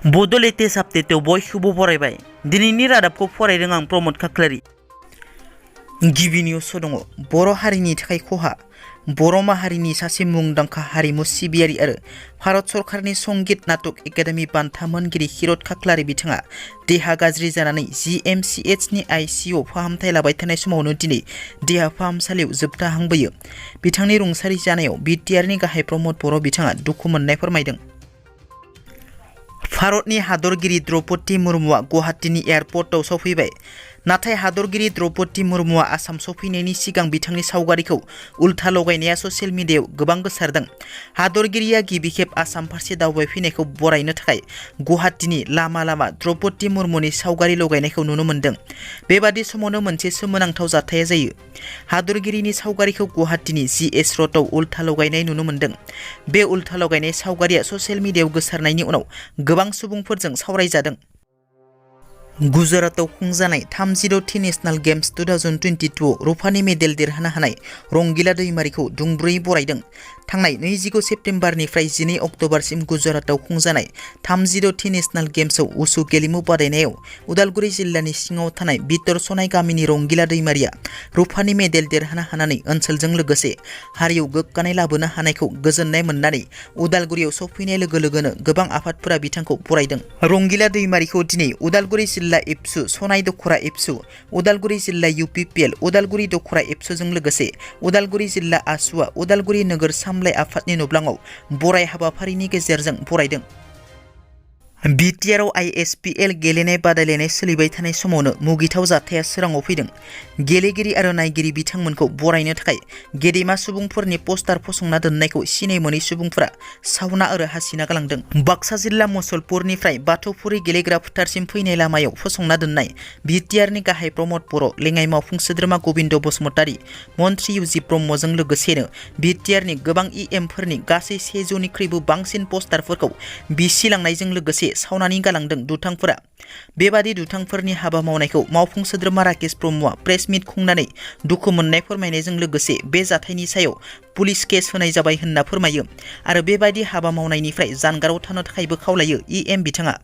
बड' लेटेस्ट आपडेटआव बयखौबो बरायबाय। दिनैनि रादाबखौ फरायदों आं प्रमद खाख्लारि। गिबि निउस दङ बर' हारिनि थाखाय खहा। बर' माहारिनि सासे मुंदांखा हारिमु सिबियारि आरो भारत सरकारनि संगीत नाटक एकाडेमि बान्था मोनगिरि हिरत खाख्लारि बिथाङा देहा गाज्रि जानानै GMCHनि ICU फाहामथाय लाबाय थानाय समावनो दिनै देहा फाहामसालियाव जोबथाहांबोयो। बिथांनि रुंसारि जानायाव BTRनि गाहाय प्रमद बर' बिथाङा दुखु मोननाय फोरमायदों। भारतनि हादरगिरि द्रौपदी मुर्मुआ गुवाहाटीनि एयारपर्टआव सफैबाय। नाथाय हादरगिरि द्रौपदी मुर्मुआ आसाम सफैनायनि सिगां बिथांनि सावगारिखौ उल्था लगायनाया ससियेल मिडियायाव गोबां गोसारदों। हादरगिरिया गिबि खेब आसाम फारसे दावबायफैनायखौ बरायनो थाखाय गुवाहाटीनि लामा लामा द्रौपदी मुर्मुनि सावगारि लगायनायखौ नुनो मोन्दों। बेबादि समावनो मोनसे सोमोनांथाव जाथाया जायो। हादरगिरिनि सावगारिखौ गुवाहाटीनि GS र'डआव उल्था लगायनाय नुनो मोन्दों। बे उल्था लगायनाय सावगारिया ससियेल मिडियायाव गोसारनायनि उनाव गोबां सुबुंफोरजों सावरायजादों। गुजरातआव खुंजानाय 36थि नेशनेल गेम्स 2022 रुफानि मेडेल देरहानो हानाय रंगिला दैमारिखौ दुंब्रुयै बरायदों। थांनाय 29 सेप्तेम्बरनिफ्राय 12 अक्ट'बरसिम गुजरातआव खुंजानाय 36थि नेशनेल गेम्सआव उसु गेलेमु बादायनायाव उदालगुरि जिल्लानि सिङाव थानाय बितर सनाय गामिनि रंगिला दैमारिया रुफानि मेडेल देरहानो हानानै ओनसोलजों लोगोसे हारियाव गोग्गानाय लाबोनो हानायखौ गोजोननाय मोननानै उदालगुरियाव सफैनाय लोगो लोगोनो गोबां आफादफोरा बिथांखौ बरायदों। रंगिला दैमारिखौ दिनै उदालगुरि जिल्ला एबसु, सनाय दख'रा एबसु, उदालगुरि जिल्ला UPPL, उदालगुरि दख'रा एबसुजों लोगोसे उदालगुरि जिल्ला आसुआ उदालगुरि नोगोर सामलाय आफादनि नब्लाङाव बराय हाबाफारिनि गेजेरजों बरायदों। BTRआव ISPL गेलेनाय बादायलायनाय सोलिबाय थानाय समावनो मुगिथाव जाथाया सोराङाव फैदों। गेलेगिरि आरो नायगिरि बिथांमोनखौ बरायनो थाखाय गेदेमा सुबुंफोरनि पस्टार फसंना दोननायखौ सिनाय मोनै सुबुंफोरा सावना आरो हासिना गालांदों। बाक्सा जिल्ला मुसलपुरनिफ्राय बाथौफुरि गेलेग्रा फोथारसिम फैनाय लामायाव फसंना दोननाय BTRनि गाहाय प्रमद बर', लेङाइ मावफुं सोद्रोमा गबिन्द बसुमतारी, मन्त्रि इउजि ब्रह्मजों लोगोसेनो BTRनि गोबां EMफोरनि गासै 100निख्रुइबो बांसिन पस्टारफोरखौ बिसिलांनायजों लोगोसे सावनानै गालांदों दुथांफोरा। बेबादि दुथांफोरनि हाबा मावनायखौ मावफुं सोद्रोमा राकेश ब्रह्मआ प्रेस मिट खुंनानै दुखु मोननाय फोरमायनायजों लोगोसे बे जाथायनि सायाव पुलिस केस होनाय जाबाय होनना फोरमायो आरो बेबायदि हाबा मावनायनिफ्राय जानगाराव थानो थाखायबो खावलायो EM बिथाङा।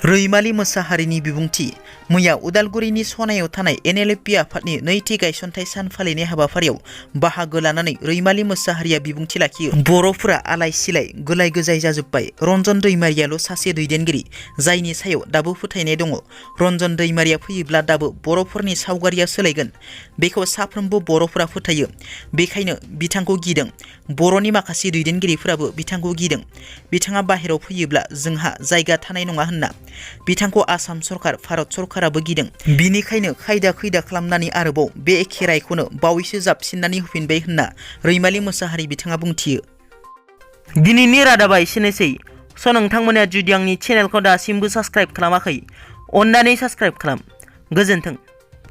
रैमालि मोसाहारिनि बिबुंथि। मैया उदालगुरिनि सनायाव थानाय NLP आफादनि नैथि गायसनथाइ सान फालिनाय हाबाफारियाव बाहागो लानानै रैमालि मोसाहारिया बिबुंथि लाखियो। बर'फोरा आलाय सिलाय गोलाय गोजाय जाजोब्बाय। रन्जन दैमारियाल' सासे दैदेनगिरि जायनि सायाव दाबो फोथायनाय दङ। रन्जन दैमारिया फैयोब्ला दाबो बर'फोरनि सावगारिया सोलायगोन। बेखौ साफ्रोमबो बर'फोरा फोथायो। बेखायनो बिथांखौ गिदों। बर'नि माखासे दैदेनगिरिफोराबो बिथांखौ गिदों। बिथाङा बाहेराव फैयोब्ला जोंहा जायगा थानाय नङा होनना। बिथांखौ आसाम सरकार, भारत सरकाराबो गिदों। बिनिखायनो खायदा खैदा खालामनानै आरोबाव बे एखे रायखौनो बावैसो जाबसिननानै होफिनबाय होनना रैमालि मोसाहारि बिथाङा बुंथियो। दिनैनि रादाबा एसेनोसै। नोंथांमोना जुदि आंनि चेनेलखौ दासिमबो साबस्क्राइब खालामाखै, अन्नानै साबस्क्राइब खालाम। गोजोन्थों।